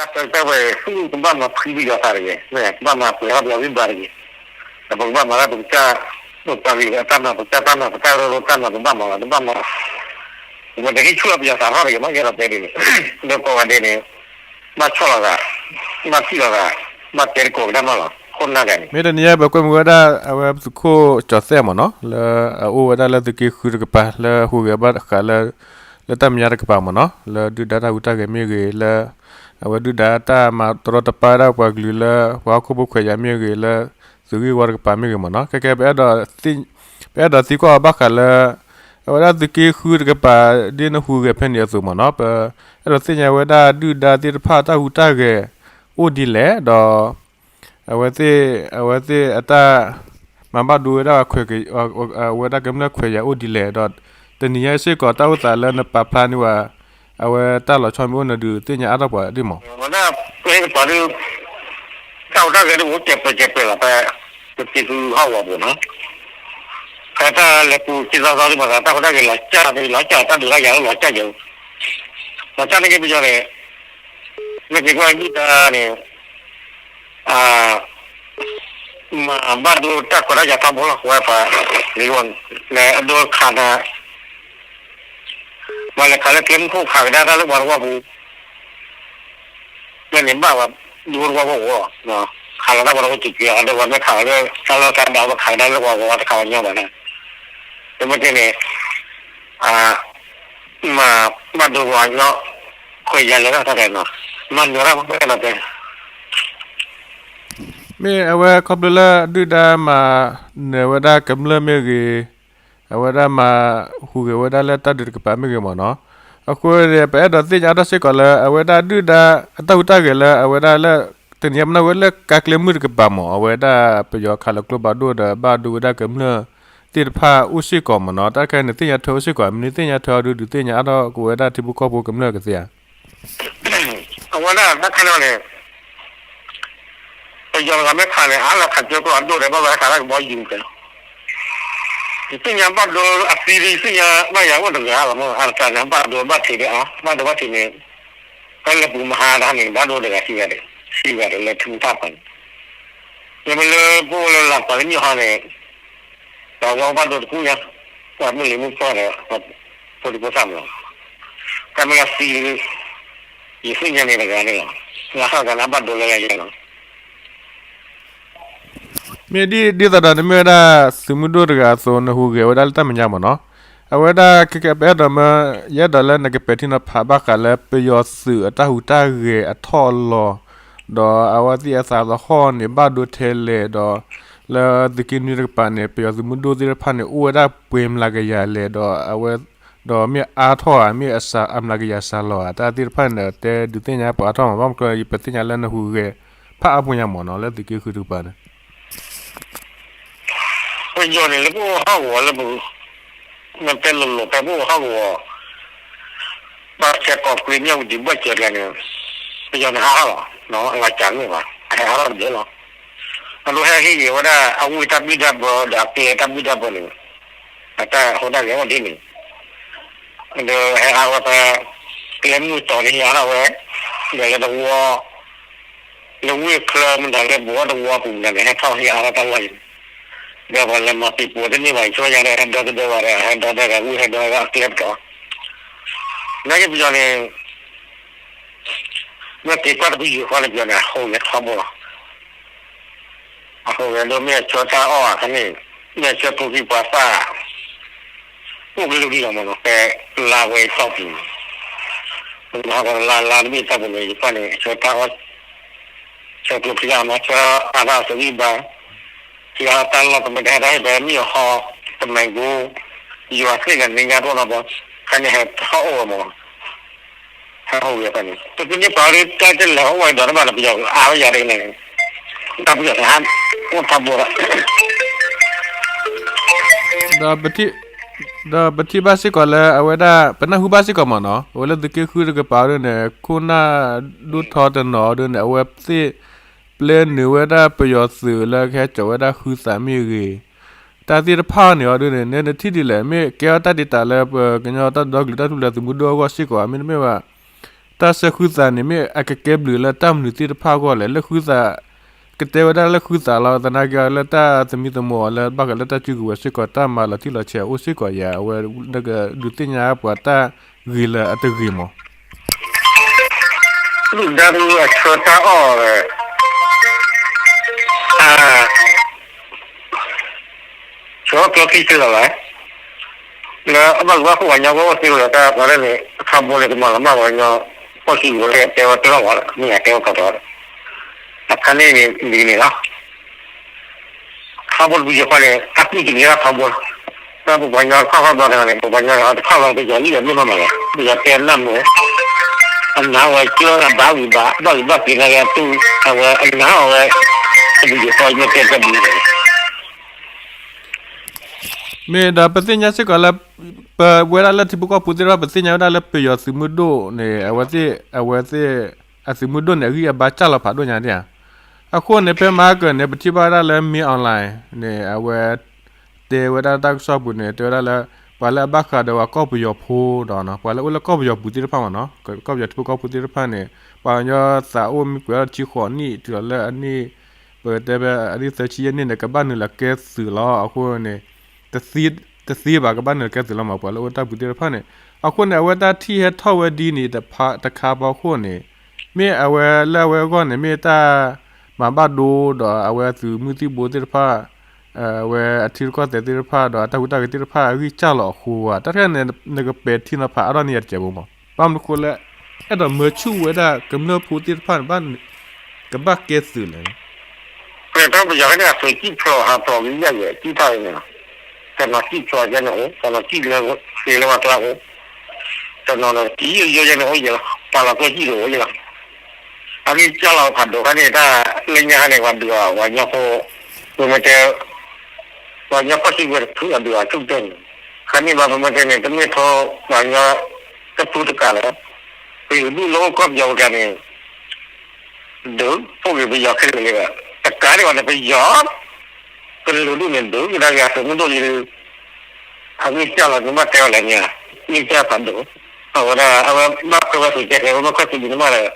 တၢ်ဝဲ ကဘၣ်မၤဖှံပယီၤသးတဂ့ၤ, ကဘၣ်မၤပှဲၤထီၣ်ပယီၤဂံၢ်ဘါတဂ့ၤ, ဒီးပကဘၣ်မၤလၢပကစၢ် ပပှၤကလုာ်အတၢ်မၤ ပကစၢ်တၢ်မၤ ပတၢ်ရ့လိာ်တၢ်မၤ ပဘၣ်မၤလီၤတဘၣ်မၤ, ပတဟ့ၣ်ဆူၣ်လီၤပယီၤသးထီၣ်တဂ့ၤမး ယအဲၣ်ဒိးတဲဒ်န့ၣ်, ဒီးကိးဂၤဒဲးန့ၣ် ဘၣ်ဆီၣ်လီၤသး, ဘၣ်ထံၣ်လီၤသး, ဘၣ်တဲတကိးကဒါမးလီၤ ခိၣ်နၢ်ဂၤန့ၣ်, မ့ၢ်တနံၤညါပကွဲမုာ်ဝဲဒၣ် အဝဲသုးခိၣ်ကၠီၤသဲၣ်မ့ၢ်နီၤ လၢအအိၣ်ဝဲဒၣ်လၢသုးက့ဃုတကပၤ လၢဟူးဂဲၤဘၣ်ဃးလၢ လၢတၢ်မဲာ်ညါတကပၤမ့ၢ်နီၤ လၢဒုၣ်ဒါတၢ်ဟူးတၢ်ဂဲၤမ့ၢ်ဂ့ၤ လၢ အဝဲဒုၣ်ဒါတၢ်မၤတရီတပါဝဲဒၣ်ပှၤကလုာ်လၢ ပှၤဟီၣ်ခိၣ်ဖိခွဲးယာ်မ့ၢ်ဂ့ၤ လၢသုးဂ့ၢ်ဝီတကပၤမ့ၢ်ဂ့ၤမ့ၢ်နီၤ ခဲကဲ ပအဲၣ်ဒိးသံကွၢ်အီၤဘၣ်ဃးလၢ အဝဲဒၣ်သုးက့ဃုတကပၤ ဒ်နဟူးဂဲၤဖဲန့ၣ်အသိးမ့ၢ်နီၤ ပအဲၣ်ဒိးသ့ၣ်ညါဝဲဒၣ်ဒုၣ်ဒါသ့ၣ်တဖၣ်တၢ်ဟူးတၢ်ဂဲၤအိၣ်ဒ်လဲၣ်ဒီး အဝဲသ့ၣ် အဝဲသ့ၣ်အတၢ် မၤဘၣ်ဒိဝဲဒၣ် ဝဲဒၣ်ကမျၢၢ်ခွဲးယာ်အိၣ်ဒ်လဲၣ်ဒီး တနံၤညါအံၤစ့ၢ်ကီးတၢ်အိၣ်သးလၢနပာ်ဖျါန့ၢ်ဝဲ အဝဲတၢ်လီၤဆီမ့ၢ်အိၣ်နဒုးသ့ၣ်ညါအါထီၣ်ပှၤဒ်မ့ၢ် ဝဲဒၣ်ပှၤကပၤဒ် တၢ်ဟူးတၢ်ဂဲၤဒ်အိၣ်ကဲးပှဲၤကဲးပှဲၤလီၤ ဖဲသုးက့ဃုဟီၣ်ကဝီၤပူၤနီၤ ဖဲတၢ်လဲၤပူၤခံသီသီဒ်မး တၢ်ဟူးတၢ်ဂဲၤလီၤကၢ် တၢ်ဒုးတၢ်ယၤလီၤကၢ်ယၤ လီၤကၢ်န့ၣ်က့ပယီၤန့ၣ် မ့ၢ်က့ၤကွၢ်ဒုၣ်ဒါန့ၣ် မၤဘၣ်ဒိတၢ်ခွဲးတၢ်ယာ်ထီဘိလီၤ ဝဲပှၤ လၢအဒိခးနၤ ပှၤလဲၤခးလၢကျဲမုၢ်ခိၣ်ခးကဒါတၢ်လၢပှၤတဝၢပူၤ လၢန့ၣ်ဘၣ်ပှၤဒိတဝၢပူၤလီၤ ခးလီၤတၢ်ပှၤတဝၢပူၤစူးက့ၤအီၤ ဒီးပှၤမ့ၢ်ခးလၢတၢ်လီၢ်တၢ်ဒးဝဲခးကဒါလၢပှၤဂီၤတခးပှၤညီဘၣ်န့ၣ် တမ့ၢ်တ့ၢ်န့ၣ် မၤဘၣ်ဒိပှၤညီ ခွဲးယာ်လဲၤတၢ်တၢ်နီၤ မၤနၢၤတၢ်မ့ၢ်တၢ်နီၤတဲ မ့ၢ်အဝဲခီဖျိလၢဒုၣ်ဒါမၤနၢၤဝဲဒၣ်ကမျၢၢ်မ့ၢ်ဂ့ၤ, အဝဲဒၣ်မၤဟူးဂဲၤဝဲဒၣ်လၢတၢ်ဒုးတကပၤမ့ၢ်ဂ့ၤမ့ၢ်နီၤ, အဃိန့ၣ် ပအဲၣ်ဒိးသ့ၣ်ညါအါထီၣ်စ့ၢ်ကီးလၢ အဝဲဒၣ်ဒုၣ်ဒါအတၢ်ဟူးတၢ်ဂဲၤလၢအဝဲဒၣ်လၢ တနံၤညါပနၢ်ဝဲလၢကါကျဲမုၢ်တကပၤမ့ၢ် အဝဲဒၣ်ပယီၤခးလီၤကျိဘၣ်ဒိၣ်ဒီးဘၣ်ဒိဝဲဒၣ်ကမျၢၢ်သ့ၣ်တဖၣ်အိၣ်စ့ၢ်ကီးမ့ၢ်နီၤ, တၢ်တခါအံၤန့ၣ်သ့ၣ်ညါထွဲအိၣ်စ့ၢ်ကီး မနုၤသ့ၣ်ညါထွဲအီၤဒုး ဒုးသ့ၣ်ညါအါထီၣ်ကဝဲဒၣ်ထံဖိကီၢ်ဖိကမျၢၢ်ကသ့ဧါ. အဝဲဒၣ်တၢ်ခါန့ၣ်န့ၣ် ပယီၤတဂၤမ့ၢ်ခးန့ၣ် အါလီၤခးကၠိကျိအဒိၣ်ဒီး ဘၣ်ဝဲခးတၢ်ကဘီယူၤကဲလီၤ, ယသ့ၣ်ညါဘၣ်ဒိအသံဒီး ယသ့ၣ်ညါဘၣ်ယၤအိၣ်တဂၤလီၤမ့ၢ် အါတကးန့ၣ် ဘၣ်ဒိဘၣ်ထံးဒီးအါ ဘၣ်ဒိဘၣ်ထံးန့ၣ် ဖဲလဲၤပူၤမဟါတဟါန့ၣ် ဘၣ်ဒိတဂၤခံဂၤဒီး ခံဂၤဒီးလၢထံမုၢ်တၢ်ဖးန့ၣ်, ယမ့ၢ်လၢပအိၣ်လၢလၤပှၤလၢမုၢ်ဟါန့ၣ် ပှၤဝဲဘၣ်ဒိတကူၣ်ညါ, ပှၤမုၢ်လံၤမုၢ်ပှၢ်ဒီး ဖိဒံဖိသၣ်မး, တၢ်မ့ၢ်လၢသံ ယသ့ၣ်ညါန့ၣ်တဂၤန့ၣ်လီၤ, လၢဟီၣ်ဂၤန့ၣ် အဘၣ်ဒိလၢယၤယဲလီၤ. မ့ၢ်ဒ်သိးဒီးနမ့ၢ်ဝဲဒၣ်သုးမုၢ်ဒိၣ်တဂၤအသိး နဟူးဂဲၤဝဲဒၣ်လၢတၢ်မဲာ်ညါမ့ၢ်နီၤ, အဝဲဒၣ်ခဲကဲပအဲၣ်ဒိးမၢ ယအဲၣ်ဒိးလၢနကပဲာ်ထံနီၤဖးဘၣ်ဃးလၢ ပယီၤသုးအတၢ်ဟူးတၢ်ဂဲၤအထီၣ်အလီၤ, ဒီးအဝဲသ့ၣ်အသးသဟီၣ်န့ၣ် ဘၣ်ဒိထဲလဲၣ်ဒီး လၢသုးက့နွံတကပၤန့ၣ် ပယီၤသုးမုၢ်ဒိၣ်သ့ၣ်တဖၣ်န့ၣ် အိၣ်ဝဲဒၣ်ပှဲၤမျးကယၤလဲၣ်ဒီး အဝဲ ဒီးမ့ၢ်အါထီၣ်ဧါ မ့ၢ်အမျးကယၤစှၤလီၤဧါ တၢ်သ့ၣ်တဖၣ်န့ၣ်ဒီး တဲဒုးသ့ၣ်ညါပှၤအါထီၣ်မး ဘၣ်မနုၤကျိ ယပသ့ၣ်ညါလၢနဟူးဂဲၤ ဖးအါပူၤညါမ့ၢ်နီၤ လၢသုးက့ဃုတကပၤန့ၣ် ပယီၤန့ၣ် လၢပအိၣ်ဟီၣ်ကဝီၤလၢပ နတဲလိၤလိၤဖဲပအိၣ်ဟီၣ်ကဝီၤ ဘၣ်ဆဲးကီးကွ့မၠၣ်ဝတံၤဘၣ်စၢၤတဂၤန့ၣ် ပယီၤန့ၣ်ဟးထီၣ်လီၤ, အလီၤစၢ်မ့ၢ်ဘၣ် အဟဲထီၣ်ဒၢလီၤ, အဒိဟဲဟ့ၣ်ဂ့ၤဝဲဒၣ် အဝ့ၢ်တၢ်ဘံၣ်တၢ်ဘၢဒီးအကျဲတၢ်ဘံၣ်တၢ်ဘၢန့ၣ် အတၢ်ဟူးတၢ်ဂဲၤအိၣ်ဒ်န့ၣ် ဒီးဟဲအါဝဲဖဲ ကျဲမုၢ်တီၤန့ၣ်ဟ့ၣ်အါထီၣ်ဝဲ, ဒီးလၢတဝီ လၢဝ့ၢ်ချၢမတၤလၢဘိးအီၣ်တဝီပူၤမတၤန့ၣ် ဟဲထီၣ်ဟ့ၣ်အါထီၣ်တၢ်ဝီအံၤ, ဒီးပှၤလဲၤမၤသံပှဲၤတန့ၢ်ဘၣ် ယဆိကမိၣ်ညါဒီး ဟဲဒီသဒၢဘၣ်ဒီး ဟဲဒီသဒၢဝ့ၢ်ဟဲဒီအကျဲပတီၢ်, နာ်က့ပယီၤန့ၣ် မ့ၢ်က့ၤကွၢ်တဖုယံၤဃီန့ၣ် ပယီၤန့ၣ် အဟူးဂဲၤထီဘိလီၤ. အဟူးဂဲၤဒိၣ်မ့ၢ်အဆၢတၢ်အီၣ်အခါန့ၣ် မ့ၢ်အဆၢကျိချံမျိာ်သၣ် အိၣ်ကလုာ်ကလုာ်လီၤမ့ၢ်နီၤ ဖဲလါဝဲအတီၢ်ပူၤန့ၣ် လါလါတဘ့ၣ်အတီၢ်ပူၤန့ၣ် ယကွၢ်န့ၣ် အဆၢတၢ်အီၣ် ဆၢကျိချံအမၤဆၢအါထီၣ်အသုးဂံၢ်ဘါ ခံဂၤတၢ်လီၢ်ကမ့ၢ်တဟဲတၢ်ဟ့ၣ်ဖဲမ့ၢ်အဟီ တမံၤကိ ယွၤသ့ၣ်ဂၤန့ၣ်ညါတအိၣ်နီတဘျီ ခါန့ၣ်ဟဲထီၣ်အိၣ်ဝဲမ့ၢ် ဟဲအိၣ်ဝဲဖဲန့ၣ် ပသုးန့ၢ်ပာ်ဝဲဒၣ်တၢ်တလဲၤအိၣ်ဝဲဒီးတဘၣ်ဒီးပယီၤအါဝဲယၤတက့ၢ်န့ၣ် တၢ်ပယီၤန့ၣ်ဟးအိၣ်ထီဘိဒီး ဒီးပထံၣ်ဘၣ်စ့ၢ်ကီးလၢအဝဲဒၣ် ပနၢ်ဟူဘၣ်စ့ၢ်ကီးမ့ၢ်နီၤ အဝဲလၢသုးက့ဃုတကပၤဒ်န့ၣ် ခိၣ်နၢ်ဒိၣ်ထီတနီၤဒ်န့ၣ် အဝဲသ့ၣ် ပျဲနုာ်ဝဲဒၣ်ပယီၤသုးလၢကဟဲစိာ်ဝဲဒၣ်ဃုသးမ့ၢ်ဂ့ၤ တၢ်သ့ၣ်တဖၣ်န့ၣ်အီၤဒ်န့ၣ် နထံၣ်ဒ်လဲၣ် မ့ၢ်ကဲထီၣ်တၢ်ဒ့တၢ်လၢပကညီတၢ်ဒီကလုာ်တၢ်ထူၣ်ဖျဲးသုးမုၢ်ဒိၣ်အဂီၢ်စ့ၢ်ကီး မ့တမ့ၢ်ဘၣ် တၢ်ဆၢဃုသးန့ၣ် မ့ၢ်အကကဲဘျုးလၢတၢ်မနုၤသ့ၣ်တဖၣ်အဂီၢ်လဲၣ်, လၢဃုသး ကတဲဝဲဒၣ်လၢဃုသးလီၤ, သနာ်က့လၢတၢ်သမံသမိးအီၤလၢဘၣ်ဃးလၢတၢ်စုကဝဲၤစ့ၢ်ကီး တၢ်မၤလီၤတံၢ်လီၤဆဲးအိၣ်စ့ၢ်ကီးယၤ, အဝဲနကဒုးသ့ၣ်ညါပှၤတၢ်ဂ့ၤလၢအတဂ့ၤမး. ဒုၣ်ဒါဒုအဆၢတၢ်အီၣ်ဝဲ ဆၢကျိခံဆၢလီၤ, လၢအဘၣ်ဂံၢ်ဘၣ်ဖှိၣ်ပှၤကညီကအိၣ်သ့ဝဲလီၤ, တၢ်ပှၤလၢန့ၣ် အခါဘိန့ၣ် ကမၤလီၤမၢ်ပှၤကညီ ဖီၣ်စုကဝဲၤ တဲဝဲတလီၢ်ဘၣ်လီၤ, မ့ၢ်ယတဲဝဲကီးဒီး အခါန့ၣ်န့ၣ် ဒ်န့ၣ်လီၤ. ထီဘိတပူၤဃီန့ၣ် အကူၣ်တန့ၢ်ဒၣ်ထီဘိလီၤ. တၢ်ပပှၤကညီတခီၣ်ခီၣ်ဘီတဂၤန့ၣ် ပပှၤကညီတခီၣ်ဘီ ပယီၤလံၣ်အမ့ၢ်နီၢ်မးလီၤ, ပယီၤတဲနၢ်မုာ်, အနာ်ဝဲကျၢၢ်အဘၣ်ဂံၢ်ဘါ ဘၣ်ဂံၢ်ဘၣ်က့ၤနာ်က့ၤအတူၢ်, အဝဲအနာ်အီၤဝဲ တဘျုးတခီမ့ၢ်တဲတဘျုး မ့ၢ်ဒီးပသ့ၣ်ညါစ့ၢ်ကီးလၢ ပဝဲဒၣ်လၢထံဖိကီၢ်ဖိသ့ၣ်တဖၣ် ပသ့ၣ်ညါဝဲဒၣ်လၢပယီၤသုးမုၢ်ဒိၣ်န့ၣ် အဝဲသ့ၣ် အဝဲသ့ၣ် အသုးမုၢ်ဒိၣ်န့ၣ် အဂံၢ်အဘါစၢ်လီၤဖးဒိၣ်ညါဒၣ်ဧါ. အဃိန့ၣ် ဖဲမဟါကၢၤန့ၣ် ပထံၣ်ဘၣ်ဝဲဒၣ်လၢ မင်းအောင်လှိုင် န့ၣ် အဝဲ တဲဝဲဒၣ်တၢ်ကစီၣ်ပူၤန့ၣ် တဲဝဲဒၣ်လၢ ပှၤလၢအဘၣ်ဃးဒီးပှၤကီၢ်ပယီၤဖိဒီး ပှၤလၢအိၣ်လၢကီၢ်ပယီၤပူၤသ့ၣ်တဖၣ်မးနီၤ ကီၢ်ပယီၤထံဖိကီၢ်ဖိသ့ၣ်တဖၣ်န့ၣ် ပှၤကညီသးအိၣ်မ့ၢ်ပှဲၤဒီးတဆံဃိးနံၣ် တုၤလီၤလၢအနံၣ် ပကတဲဖဲအနံၣ်သၢဆံယဲၢ်နံၣ်န့ၣ် ကဘၣ်နုာ်လီၤကဲသုးလီၤ. အဃိန့ၣ် တသ့ဘၣ် ကဘၣ်နုာ်လီၤကဲသုးလီၤမး ပှၤလၢအိၣ်တၢ်ပူၤသ့ၣ်တဖၣ်န့ၣ်. အဃိန့ၣ် အဝဲတၢ်ထံၣ်ဟဲထီၣ်ဝဲဒ်န့ၣ်တခါပၤအဃိန့ၣ် မ့ၢ်အဝဲလၢအဝဲအဂီၢ်န့ၣ် မ့ၢ်တၢ်မၤဘၣ်ဒိဒီးအဝဲသုးမုၢ်သံၣ်ဘိသ့ၣ်တဖၣ် အဝဲအထံရူၢ်ကီၢ်သဲးသ့ၣ်တဖၣ် ဒီးအတၢ်ဟူးတၢ်ဂဲၤသ့ၣ်တဖၣ်အဂံၢ်စၢ်လီၤအဃိဧါ, တၢ်တခါန့ၣ် နကပဲာ်ထံနီၤဖးအါထီၣ်န့ၢ်ယၤတစဲးဖိမး. ဘၣ်မနုၤဃိလၢ အဲၣ်ဒိးမၢဆူၣ်ဝဲဒၣ်ကမျၢၢ်ဖိသ့ၣ်တဖၣ်န့ၣ် ကဘၣ်ကဲသုးလဲၣ်န့ၣ် တၢ်ပယီၤဖဲန့ၣ် အသုးစံၣ်ဖျိးဟးဖျိးကယဲၢ်ယဲၢ် စံၣ်ထီၣ်အံၤန့ၣ်လီၤ. တနီၤစံၣ်ဖျိးယဲန့ၣ်အိၣ်, တနီၤစံၣ်လၢဃ့လၢပှၤကျါအိၣ်, တနီၤဒီးစံၣ်ယိယိယဲန့ၣ်အိၣ်ယဲလီၤ. ပာ်လီၤကျိစံၣ်တအိၣ်ယဲလီၤ. အဂံၢ်စၢ်လီၤဖးဒိၣ်ခါန့ၣ် တၢ်လၢညါခါန့ၣ် ပှၤဒုးအီၤ ပှၤကညီဖိ ပမ့ၢ်တဲ ပှၤကညီဖီၣ်စုကဝဲၤတဖုအဒုးအီၤဆူၣ်ကတၢၢ်န့ၣ် ခါန့ၣ်ဘၣ် ပမ့ၢ်တဲန့ၣ် တမ့ၢ်ထီၣ်ပှၤကညီတဖုတကးလၢၤ ပယီၤဒူၣ်လၢအိၣ်ကီၢ်ပယီၤပူၤတဂၤန့ၣ် ဒုးဖှိၣ်က့ၤပယီၤခဲလၢာ်လံဒီး တကးဒံးဘၣ်န့ၣ် ပယီၤ ကလုာ်ဒူၣ်န့ၣ် ဒုးကဒါက့ၤအသုးမုၢ်ဒိၣ်လံဒီး အဂံၢ်စၢ်လီၤက့ၤဘၣ်တဲအီၤလဲၣ်န့ၣ် ဂံၢ်စၢ်ဖးဒိၣ် အဝဲဒၣ် အဝဲဘၣ်ခွဲးဝဲသုးကဲခဲ ဝဲမ့ၢ်ခွဲးသုးဒ်န့ၣ်မးဒီး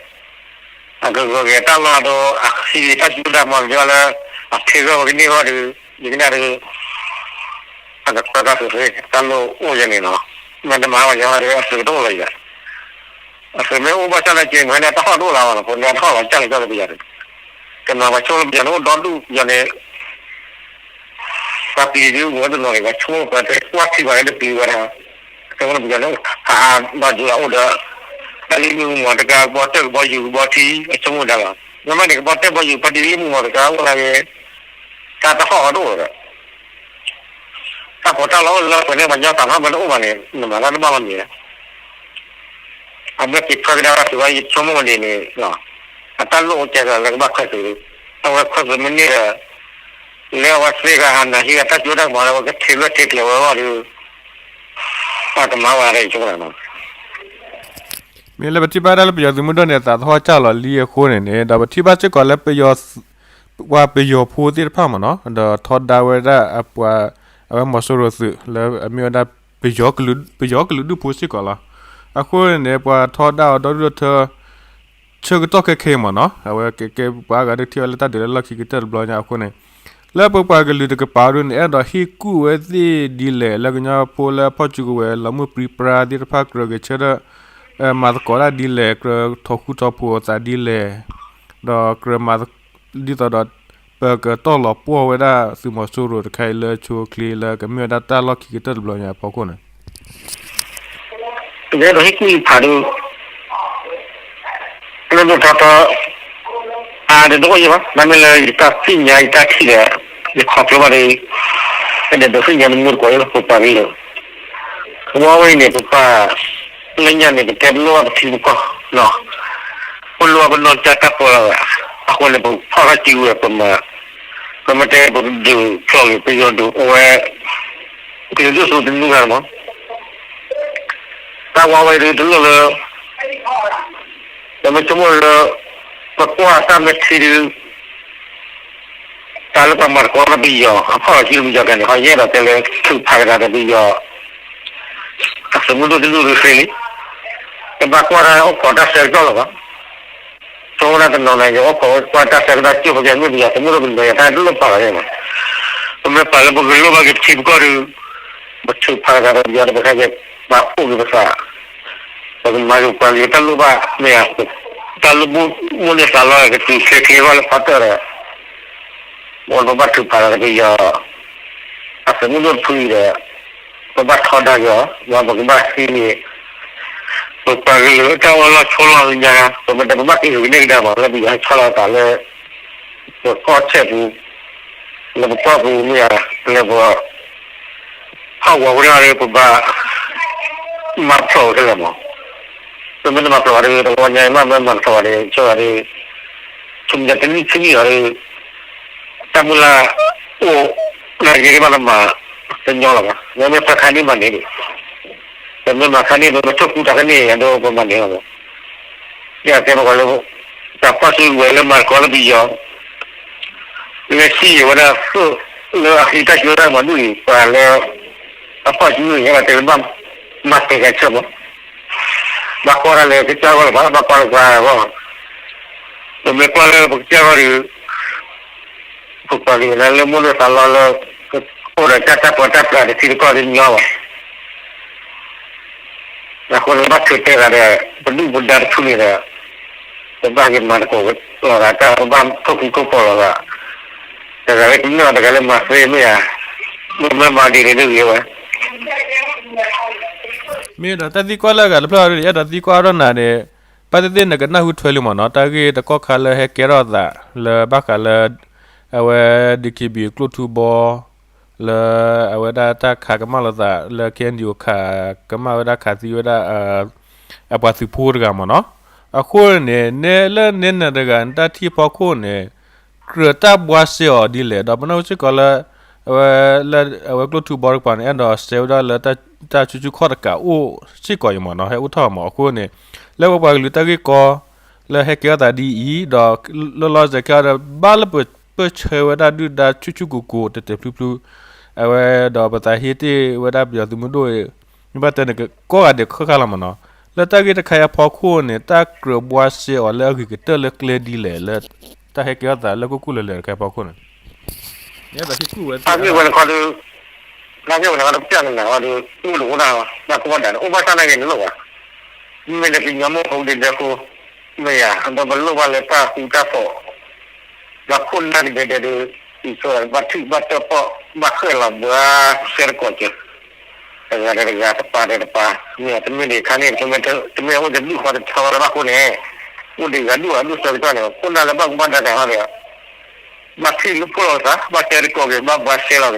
အကဂုၤက့ၤတၢ်လီၢ်အဒိ အဃံတၢ်စူၢ်တၢ်မၤကဒုးလၢ အထံဂီၢ်ဝဲကန့ၢ်ဂီၢ်ဒီး ယကနၣ်ဒီး အကခွဲးတၢ်သုးသ့ တၢ်လိၣ်အိၣ်ယဲန့ၣ်လီၤ. မ့ၢ်တမၤဝဲယၤဒီး အသုးတအိၣ်လီၤယၤ အသုးမ့ၢ်အိၣ်ဘၣ်ဆၣ်နာ်က့ မ့ၢ်ဟဲန့ၣ် တၢ်ဟီၣ်တအိၣ်လၢၤဘၣ်လီၤ ဖိန့ၣ် တၢ်ဟီၣ်လီၤကၢ်လၢကၢ်လၢပယီၤန့ၣ် ကမၤပှၤဆိကမိၣ်ပယီၤန့ၣ်အိၣ်ဒီဒူၣ် ပယီၤန့ၣ် ပှၤပျံၤဒုးဝဲတနီၤန့ၣ် ပှၤဆိကမိၣ်ပှၤတဲကွၢ်ထံပှၤလၢတပျံၤဝဲဒၣ် ဆိကမိၣ်ပယီၤန့ၣ် ဟးဒီးဒုးအအိၣ်ဒီး တၢ်လံမုၢ်မီၤတကါ ကဘီတၢၢ်ကဘီယူၤကဘီထံ အဆိကမိၣ်ဒၣ်လီၤ. မ့မ့ၢ်န့ၣ် ကဘီတၢၢ်ဘီယူၤဖီတံၢ်လံမုၢ်မီၤတကါအိၣ်လၢဂ့ၤ တၢ်တဟီၣ်အီၤတအိၣ်ဒီး တၢ်ပီးတၢ်လီအိၣ်လၢပှဲၤန့ၣ် ပှၤကညီတၢ်ထီၣ်မ့ၢ်တအိၣ်ဘၣ်န့ၣ် နမၤတၢ်တဘၣ်လီၤမ့ၢ် အမ့ၢ်က့ၤခွဲးကဒါက့ၤသုးဝဲ ယဆိကမိၣ်ဝဲဒ်န့ၣ် အတၢ်လိၣ်အိၣ်ကဲကလၢကဘၣ်ခွဲးသုး အဝဲခွဲးသုးမ့ၢ်န့ၢ်ဒီး လၢအဝဲသ့ဂၤဟးနၤဟံးဂၤတၢ်စိတၢ်ကမီၤလၢအဝဲကထံၣ်လွဲၢ်ထံၣ်ကျဲၤဝဲအဂီၢ်ဒီး ပှၤကမၤဝဲဒၣ်ယဆိကမိၣ် မ့ၢ်လၢပထံၣ်ဘၣ်ဒၣ်လၢပယီၤသုးမုၢ်ဒိၣ်န့ၣ် သးသဟီၣ်စၢ်လီၤလံအဃိန့ၣ်န့ၣ် ဒီးပထံၣ်ဘၣ်စ့ၢ်ကီးလၢပယီၤ ပှၤပယီၤဖိသ့ၣ်တဖၣ်မ့ၢ်နီၤ ဒီးထီဒါဝဲဒၣ်အပှၤ အဝဲမီၤစိရိၤသုးလၢအမ့ၢ်ဝဲဒၣ် ပယီၤကလုာ်ဒူၣ်ဖိစ့ၢ်ကီးလီၤ. အဃိန့ၣ်န့ၣ် ပှၤထီဒါအီၤဒီဒူၣ်ဒီထၢ ဆၢကတီၢ်ခဲခဲအံၤမ့ၢ်နီၤ အဝဲကဲပှၤအဂၤဒုးထံၣ်ဝဲလၢတၢ်ဒုးလၢလီၢ်ခံကတၢၢ်တဘျီညါအဃိန့ၣ် လၢပပှၤကလုာ်တကပၤဒုးန့ၣ် အဲၣ်ဒိးဟ့ၣ်ကူၣ်ဝဲသ့ၣ်ဒ်လဲၣ် လၢကညီဖိလၢအဖီၣ်စုကဝဲၤလီၤမုၢ်ပြံပြါသ့ၣ်တဖၣ်ကြၢးက့ၤဆၢထၢၣ် မၤသကိးတၢ်ဒ်လဲၣ် ကြၢးထီၣ်ဃူထီၣ်ဖိးအသးဒ်လဲၣ် ဒီးကြၢးမၤ ဒ်သိးဒီး ပကတီၢ်လီၤပှီၢ်ဝဲဒၣ်သုးမီၤစိရိၤတခါအံၤလၢဆိချ့လၢကမ့ၢ်ဝဲဒၣ်တၢ်လီၢ်ခံကတၢၢ်တဘျီညါအဖီခိၣ်န့ၣ် ယအဲၣ်ဒိးဟ့ၣ်ကူၣ်ဖးဒိၣ် လၢဒိၣ်ထီထီ အါ တဒိၣ်ယဲဘၣ် မ့မ့ၢ်လၢယတၢ်သ့ၣ်ညါယတၢ်ထံၣ်ဒီး ယခီဖျိဘၣ်ဒီး အဲၣ်ဒိးဒုးသ့ၣ်ညါနမုၢ်တကိးယဲလၢပပှၤကလုာ် ဝဲအံၤန့ၣ် ပပှၤ လၢညါန့ၣ် ပတဲတလိၣ်ဘၣ်ပထံပကီၢ် ပလိၣ်ဘၣ်ပနီၢ်ကစၢ်တၢ်ပၢလီၤဝဲ အဃိန့ၣ် ပဖီၣ်ထီၣ်စုကဝဲၤ ပမၤ ပမ့ၢ်တဲပကဒုးဖျိးဂ့ၤ ပယီၤဒုးအိၣ်ဝဲ ကလုာ်ဒူၣ်ဆူတနူဂၤမး တၢ်ဝါဝဲဒုးတလိၣ်လၢ ပမ့ၢ်ဆိကမိၣ်လၢ ပကွၢ်တၢ်မဲာ်ထံဒုး တၢ်လၢပှၤမၤသကိးဒီးပယီၤ အဖီၣ်လီၤစုပယီၤကျါန့ၣ် ဟီယအဲၣ်ဒိးတဲလၢ ထုးဖးကဒါဒီးပယီၤ အသုးမုၢ်ဒိၣ်တဒူၣ်ဒုးသ့လံ တဘၣ်ကွၢ်တၢ်အိၣ်ခိးတၢ်ဆၢကတီၢ်လၢၤဘၣ်. ဆိကမိၣ်တၢ်တနီၤန့ၣ် ယအိၣ်ခိးကွၢ်တၢ်ဆၢကတီၢ်ကၠိဖိကဲ မ့ၢ်ပယီၤသုးမုၢ်ဒိၣ်ပယီၤတၢ်တလိၣ်ပာ်လီၤန့ၣ်မး, ပမ့ၢ်ပာ်လၢပကလိၣ်ဘၣ်က့ၤပထံပကီၢ်ဒီး ပထုးဖးသးဒီးပယီၤဒီး ပခဲကဲ ပာ်အိၣ်က့ၤပသး, ပကမၤက့ၤပှၤကလုာ်တၢ်လိၣ်ဘၣ်မ့ၢ်ဧါ, တၢ်လိၣ်ဘၣ်မိၣ်န့ၢ်သးလီ ကတုၤချ့ချ့ဂီၢ်လၢဖီတၢၢ်ဒီး ပဘၣ်ထုးဖးသးဒီးပယီၤ အသုးမုၢ်ဒိၣ်တဖုအံၤဒီး ပဘၣ်ထီဒါက့ၤအီၤ, ဒီးပကဘၣ်ဟံးန့ၢ် ပပှၤကလုာ်အတၢ်အၢၣ်လီၤဆိးလီၤညါ, ပမ့ၢ်တဲပဘၣ်က့ၤဂုာ်န့ၢ်ကဒါမး လၢပယီၤဟဲဆီလီၤသးလၢ ပကီၢ်ဆဲးပူၤ, လၢပကီၢ်ပူၤမ့ၢ်ဧါ, လၢပ ဟီၣ်ကဝီၤဖိတဂၤဒီး ပဘၣ်မၤဖျိးဝဲခဲလၢာ်မး, ပမ့ၢ်တမၤဖျိးဘၣ်ဒီး တဝီညါအံၤမး မ့ၢ်မၤဖျိးဘၣ်ဒီး ဆိဂၤဒီး ဆိမိၣ်တနံၣ်ဆံနံၣ်အီၤဒီး တၢ်မုၢ်လၢ်အိၣ် နာ်က့ၤက့ၤဘၣ်တမၤ တညီလီၤဘၣ်, မ့မ့ၢ်ဖဲခါန့ၣ်မၤန့ၢ်ဒံး, ပမ့ၢ်မၤခါန့ၣ် ပမ့ၢ်ထိၣ်ကူတၢ်ကန့ၢ်အံၤဒီး ပမၤန့ၢ်လီၤဘၣ်, ယတဲမ့ၢ်ကီးလၢ တၢ်ပၣ်စုကဝဲၤလၢမၤသကိးလၢပယီၤ လၢစံယိၤဝဲဒၣ်သိၣ်လၢအဃံတၢ်စံးတၢ်ကမၤဒူၣ်အံၤ ပှၤလၢ အပၣ်စုကဝဲၤ ယဲဒၣ်တဲလၢဘၣ်မၤတဲာ်ကဆၢမး, ဘၣ်ကွၢ်တၢ်လၢကစၢ်ဂီၢ်လၢၤဘၣ် ဘၣ်ကွၢ်လၢပှၤဂီၢ်, ပမ့ၢ်ကွၢ်လၢပကစၢ်ဂီၢ်ဒီး ပပှၤကလုာ်လၢမိၢ်လၢသးလီလၢ အိၣ်ဒီးတၢ်တၢ်ပၢတၢ်ပြးတထံတကီၢ်တညီဘၣ် အဃိန့ၣ်ဘၣ်ထုးတဲသးဒီး ပဒုၣ်ပဒါတဖုန့ၣ်ဒီး ပဘၣ်က့ၤမၤသကိးလီၤသးတၢ် ပဘၣ်ထိၣ်ဃူထိၣ်ဖိးလီၤသး, တဂၤလၢကမ့ၢ်အီၤတဂၤလၢမၤသ့မ့ၢ်ဧါ, မ့ၢ်မၤဒ်န့ၣ်တဂ့ၤဝဲ မ့ၢ်ဒီးတၢ်သံကွၢ်လၢအဂၤတဖျၢၣ်အံၤ အဲၣ်ဒိးသံကွၢ်အါထီၣ်နၤန့ၣ်, ဘၣ်သ့ၣ်သ့ၣ်နကနၢ်ဟူထွဲလံမးနီၤ တၢ်ဂ့ၢ်တကီၢ်ခါလၢဟဲကဲထီၣ်သး လၢဘၣ်ဃးလၢ အဝဲ DKBA ကျိၣ်ထူဘီ လၢအဝဲဒၣ်တၢ်ခးကမၣ်လိာ်သး လၢ KNDO ခးကမၣ်ဝဲဒၣ်ခးသံဝဲဒၣ် အပှၤသုးဖိတဂၤမးနီၤ, အဃိန့ၣ် နဲလၢနဲနၤတဂၤ နတၢ်ထံၣ်အဖီခိၣ်န့ၣ် ကြၢးတၢ်ဘှါစဲအီၤဒ်လဲၣ် ဒီးပနၢ်ဟူစ့ၢ်ကီးလၢ အဝဲ လၢအဝဲကျိၣ်ထူဘီတကပၤန့ၣ် အဲၣ်ဒိးစဲဝဲဒၣ်လၢ တၢ်ဆူၣ်ဆူၣ်ခီၣ်တကးအိၣ်စ့ၢ်ကီးအံၤမးနီၤ ဟဲအိၣ်ထီၣ်မးအဃိန့ၣ် လၢပပှၤကလုာ်တၢ်ဂ့ၢ်ကီ လၢဟဲကဲထီၣ်သးဒ်အံၤ ဒီးလၢလီၤစဲးကဲထီၣ်ဒီး ဘၣ်လၢပပၢၢ်ဆၢဝဲဒၣ်ဒုၣ်ဒါဆူၣ်ဆူၣ်ကိၢ်ကိၢ်တဲာ်တဲာ်ဖျုဖျု အဝဲဒီးပသးဟ့တ့ၢ်ဝဲဒၣ်ပယီၤသုးမုၢ်ဒိၣ်အံၤ မ့ၢ်ဘၣ်တဲန့ၣ် ကိးဂၤဒဲးဃၣ်ဃၣ်လီၤမးနီၤ, လၢတၢ်ဂ့ၢ်တခါအံၤအဖီခိၣ်န့ၣ် တၢ်ကြၢးဘှါစဲအီၤလၢအဂ့ၤကတၢၢ်လၢကျဲဒ်လဲၣ်လၢ တၢ်ဟဲကဲထီၣ်သးလၢကိၣ်ကိၣ်လၢၤလၢၤတခါအံၤအဖီခိၣ်န့ၣ် တၢ်ဂ့ၢ်ဝဲန့ၣ်ခီဒီး တၢ်ဂ့ၢ်ဝဲန့ၣ်ခီဒီး ပျၢ်န့ၣ်နၤခီဒီး အိၣ်တအိၣ်ဒၣ် တၢ်ကီတၢ်န့ၣ် အိၣ်ဘၣ်ဆၣ်နာ်က့ၤနလိၣ်ဘၣ်, မ့မ့ၢ်လၢကညီမိၢ်ဖိဒ့ဒၢခိ မ့ၢ်ယၤ ဒီးပလိၣ်ဘၣ်လၢတၢ်ဃူတၢ်ဖိး ဒီးခိၣ်နၢ်ကဒဲဒဲဒီး အံၤဆိဘၣ်ထံၣ်ဘၣ်တၢၣ်ပီၣ် ဘၣ်ဃဲၣ်လီၤဘှါစဲတကိးက့ၤ တဂၤဒီးတဂၤ တပၤဒီးတပၤ မ့ၢ်တမ့ၢ်ဒံးခါန့ၣ် တမ့ၢ်အိၣ်တဒူၣ်ဃီတထီဒီးဘၣ်အဃိန့ၣ် အိၣ်ဒံးဂၤဒူၣ်ဂၤဒူၣ်ဆၢကတီၢ်န့ၣ် ခိၣ်နၢ်လၢဘၣ်ကူဘၣ်ဒါတၢ်ဟီဒီး ဘၣ်ထံၣ်လၢဖှိၣ်လီၤကသး ဘၣ်တဲတကိးက့ၤ ဘၣ်ဘှါစဲလီၤကသး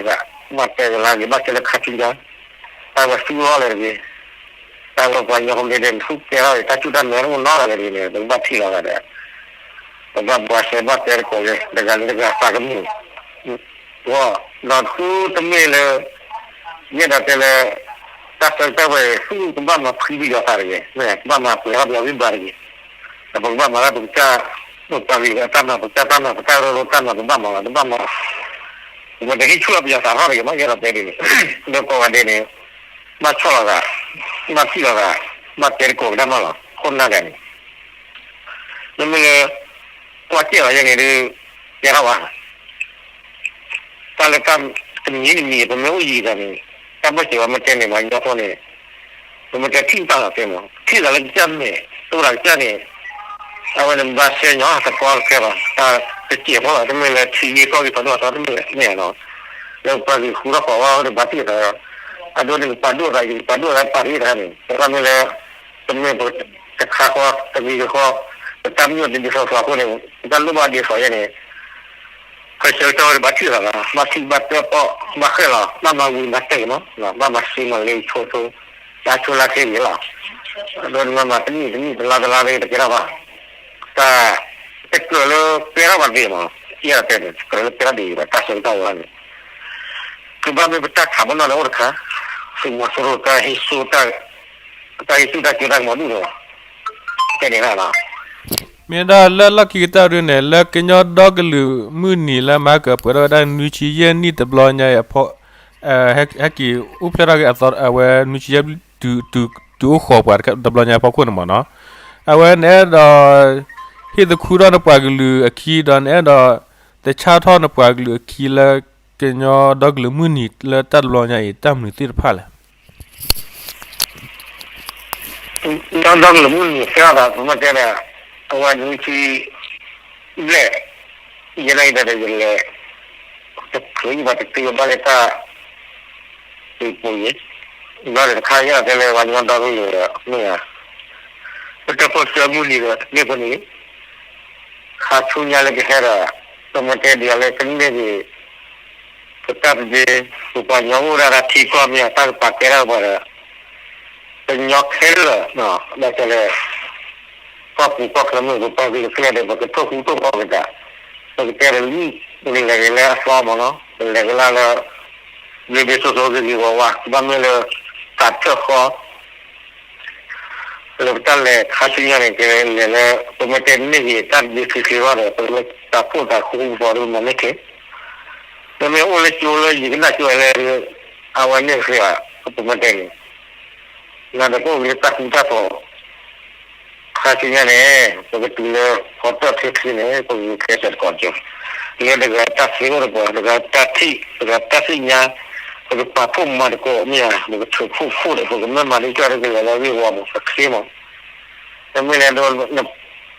ဘၣ်တဲကလါက့ၤ ဘၣ်တဲလၢခါဆူညါ တၢ်ဝဲသူအီၤလၢတဂ့ၤ တၢ်ဝဲပှၤကညီဖိမ့ၢ်ဒဲး နသူကဲထီၣ်တၢ်ဆူၣ်တၢ်မဲာ်အိၣ်နီတဂၤဒ်န့ၣ် ပကဘၣ်ထံၣ်လီၤဂၤဒီး ပဘၣ်ဘှါစဲဘၣ်တဲတကိးက့ၤ တဂၤလၢတဂၤသးကမုာ် ဒီးတမ့ၢ်လၢ ယအဲၣ်ဒိးတဲလၢ တၢ်ဆၢကတီၢ်ဝဲ သူကဘၣ်မၤဖှံပယီၤသးတဂ့ၤ မ့ၢ်ကဘၣ်မၤပှဲၤထီၣ်ပယီၤဂံၢ်ဘါတဂ့ၤ ဒီးပကဘၣ်မၤလၢပကစၢ် ပပှၤကလုာ်အတၢ်မၤ ပကစၢ်တၢ်မၤ ပတၢ်ရိၣ်ရိၣ်တၢ်မၤ ပဘၣ်မၤလီၤ တဘၣ်မၤ ပမ့ၢ်တဟ့ၣ်ဆူၣ်လီၤပယီၤသးထီၣ်တဂ့ၤမး ယအဲၣ်ဒိးတဲဒ်န့ၣ် လၢကိးဂၤဒဲးန့ၣ် ဘၣ်ဆီၣ်လီၤသး ဘၣ်ထံၣ်လီၤသး ဘၣ်တဲတကိးကဒါမးလီၤ ခိၣ်နၢ်ဂၤန့ၣ် မ့မ့ၢ်လၢ ကွၢ်စဲၣ်လီၤယဲန့ၣ်ဒီး ကဲထီၣ်ဘၣ် တၢ်လၢတၢ်တမံၤတမံၤ ပမ့ၢ်အိၣ်ယံၤသးန့ၣ် တၢ်ဘၣ်စဲးဝဲမ့ၢ်တဲန့ၣ် ပှၤကညီဖိန့ၣ် ပမ့ၢ်တဲထံၣ်တၢ်လီၤတဲမး ထံၣ်သးလၢကစၢ်မဲာ် တအိၣ်သးကစၢ်န့ၣ် အဝဲန့ၣ်ဘၣ်စဲညီတကီတခဲဘၣ် တၢ်တစဲးဖိဘၣ် တမ့ၢ်လၢထံဂ့ၢ်ကီၢ်ဂ့ၢ် ပှၤဒိၣ်ပှၤထီတမ့ၢ်န့ၣ်လီၤ လၢပှၤဂ့ၤဃူထီၣ်ဃီၤဝဲ အိၣ်ဒီးဘၣ်တံၢ်သး အဒိန့ၣ် ပပာ်ဒိၣ်သး ယပာ်ဒိၣ်သးပာ်တ့ၢ်တခါန့ၣ် တမ့ၢ်လၢ တမ့ၢ်ပတခါဃီ တဂ့ၤဃီ ပတၢ်မညိၣ်တဒ်သိးသိးအဃိန့ၣ် ပတၢ်လိၣ်ဘၣ်ဒ်သိးယဲန့ၣ် ဖဲဆၢကတီၢ်ဝဲဘၣ်ထံၣ်သးလီၤ ဘၣ်ထံၣ်ဘၣ်တဲပီၣ် ဘၣ်ဃဲၣ်လီၤ ဘၣ်မၤဝံၤမၤတဲာ်က့ၤမး ဘၣ်မၤစ့မၤလ့ဆိဆိ လါဆိလါချ့ဂ့ၤလီၤ အဒိန့ၣ်မၤမၤတနံၣ်တနံၣ်တလါတလါလၢတကဲထီၣ်ဘၣ် တၢ်တကြၢးလၢကဲထီၣ်ဘၣ်သ့ၣ်မး ယအဲၣ်ဒိးတဲန့ၣ် တကြၢးလၢကဲထီၣ်ဒ်အံၤဘၣ် တၢ်ဆၢကတီၢ်ဝဲန့ၣ် ကဘၣ်မ့ၢ်ပတၢ်ခးပနီၣ်န့ၣ်အိၣ်တခါ သုးမီၤစိရိၤတၢ်ဟ့ၣ်ဆူၣ် တၢ်ဟ့ၣ်ဆူၣ်တၢ်ကဲတၢ်ကမီၤဒူၣ်န့ၣ် တဲန့ၣ်လီၤ မ့ၢ်ဒၣ်လၢလီၢ်ခံကတၢၢ်ဒ်န့ၣ် လၢကညီဒီကလုာ်မုၢ်နံၤလၢမၤကပှဲၤထီၣ်ဝဲဒၣ်နွံဆံယဲၢ်နံၣ်တဘျီညါအံၤ ဟဲက့ၤအိၣ်ဖျဲၣ်ထီၣ်က့ၤအသီ အဝဲနွံဆံယဲၢ်တုၤတုၤ တုၤအိၣ်ဃီၤပှၤတဘျီညါအဖီခိၣ်န့ၣ်မ့ၢ်နီၤ, အဝဲနအဲၣ်ဒိး ဟ့ၣ်သခူထီၣ်နပှၤကလုာ်အခံ ဒီးနအဲၣ်ဒိး တဆါထီၣ်နပှၤကလုာ်အခံလၢ ကညီဒီကလုာ်မုၢ်နံၤလၢတၢ်တဘျီညါအံၤ တၢ်မနုၤသ့ၣ်တဖၣ်လဲၣ်. ဒီကလုာ်မုၢ်နံၤ ကဲထီၣ်သး ပမ့ၢ်တဲဒီး အဝဲနွံဆံဘျဲၣ် ယဲဒၣ်အံၤဒီး ယလဲၤ တချုးယဘၣ်တတုၤဘၣ်လၢတၢ် ပူၤပူၤအံၤ, ဘၣ်ဒီးတခါ ယအဲၣ်ဒိးတဲလၢ ပှၤကညီဒီကလုာ်ဒီး မ့ၢ်ဧါ, ပတၢ်ခိၣ်ဆၢမုၢ်နံၤဒီး မ့ၢ်ဖဲန့ၣ် ခါဆူညါလၢကဟဲဒီး ပမ့ၢ်တဲဒ်အံၤလၢ ကန့ၢ်က့ၤ ပတၢ်တဒ့ ပပှၤကညီအိၣ်ဒၣ်တၢ်ထံကီၢ်မ့ၢ်ဧါ တၢ်ကပာ်ကဲထီၣ်ပှၤဒီး ကညီခဲလၢာ် ဘၣ်ဆၣ်လၢ ကီၢ်ပူၤကီၢ်ချၢမ့ၢ် ပပှၤကလုာ်ခဲလၢာ်ဒီး ပကထိၣ်ဃူထိၣ်ဖိးက့ၤတၢ်, ပကတဲတမံၤ ပကလဲၤက့ၤလၢအသီမ့ၢ်နီၤ, ပလဲၤက့ၤလၢလၢ ဘျ့ဘျ့ဆှိဆှိဂ့ၤဂ့ၤဝါဝါ ဘၣ်မ့ၢ်လၢ တၢ်ထၢၣ်ဃီ လၢပတၢ်လဲၤခါဆူညါန့ၣ် ကလဲၤလၢ ပမ့ၢ်တဲန့ၢ်က့ၤ တၢ်တဒ့ချ့ချ့ဘၣ်ဒီး ပမ့ၢ်တၢ်ဖှိၣ်တၢ်ဃူဃူဖိးဖိးဒီး ပမၤန့ၢ်ချ့, ပမ့ၢ်အိၣ်လၢကၠိလၢယကနၣ်ကၠိဝဲလၢ အဝဲန့ၣ်တသ့ဘၣ် ပမ့ၢ်တဲန့ၣ် နၤဒီးပအိၣ်က့ၤလၢတၢ်ဃူတၢ်ဖိး ခါဆူညါန့ၣ် ပကတုၤလၢ ဖီတၢၣ်ချ့ချ့န့ၣ် ပကဂုာ်ကျဲးစၢးတကိးကၠိ, လၢတဂၤတၢ်သ့အိၣ်တပှၤ တဂၤတၢ်ထံၣ် တဂၤတၢ်သ့ၣ်ညါ, ပကပာ်ဖှိၣ်မၤသကိးမ့ၢ်ဧါ, ပကထုးဖှိၣ်ဖှိၣ်ဒီး ပကမ့ၢ်မၤဒ်ကၢ်ဒီးကလဲၤလၢဂ့ၢ်ဝီပူၤ ပချ့မး, နမ့ၢ်လဲၤဒိး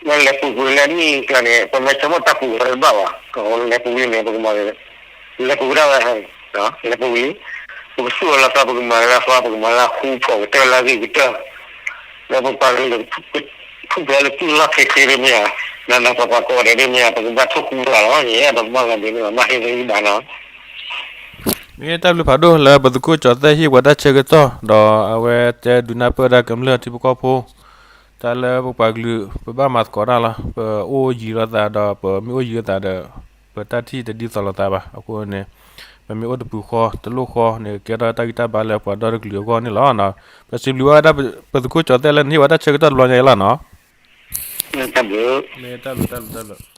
နလဲၤပူၤကွံာ်လၢနံၣ်ကျါန့ၣ် ပမ့ၢ်ဆိကမိၣ်တၢ်ပူၤဝဲတဘၣ်ဘၣ်, လဲၤပူၤကွံာ်န့ၣ် ပကမၤ လဲၤပူၤကဒၣ်ဝဲ, လဲၤပူၤလံ, ပကသူၣ်ဝဲလၢသီ ပကမၤလၢသီ ပကမၤလၢဃူဖိးကတၢၢ်လၢအဂ့ၤကတၢၢ်, လၢပပှၤကလုာ် ထူၣ်ဖျဲးလၢကုၢ်လီၢ်ချ့ချ့ဒ်မ့ၢ်ဧါ, နနပပှၤကိးဂၤဒဲးဒ်မ့ၢ်ဧါ ပကဘၣ်ထိၣ်ဃူတၢ်လီၤ, ယအဲၣ်ဒိးမၤဂၤဒ်န့ၣ် မၤဟ့ၣ်ဂံၢ်ဘါနီၤ. မ့ၢ်တၢ်ဘျုးဖးဒိၣ်လၢပသုးခိၣ်ကၠီၤသဲၣ်ဟ့ၣ်ပှၤတၢ်ဆၢကတီၢ် ဒီးအဝဲတဲဒုးနၢ်ပၢၢ်ဒၣ်ကမျၢၢ်ထံဖိကီၢ်ဖိ တၢ်လၢပပှၤကလုာ် ပဘၣ်မၤသကိးတၢ်လီၤ. ပအိၣ်ယံၤလိာ်သးဒီး ပမ့ၢ်အိၣ်ယံၤလိာ်သးဒီး ပတၢ်ထံၣ်တဒ်သိးလိာ်သးဘၣ်. အဃိန့ၣ် ပမ့ၢ်အိၣ်တပူၤဃီ တလိၣ်ဃီန့ၣ် ကဲထီၣ်တၢ်ဂံၢ်တၢ်ဘါလၢပှၤဒီတကလုာ်အဂီၢ်န့ၣ်လီၤ. ပစံးဘျုးဘၣ်ဝဲဒၣ်ပသုးခိၣ်ကၠီၤသဲၣ်လၢနဟ့ၣ်ဝဲတၢ်ဆၢကတီၢ်တဘျီညါအံၤလီၤနီၤ. မ့ၢ်တၢ်ဘျုး တၢ်ဘျုး တၢ်ဘျုး.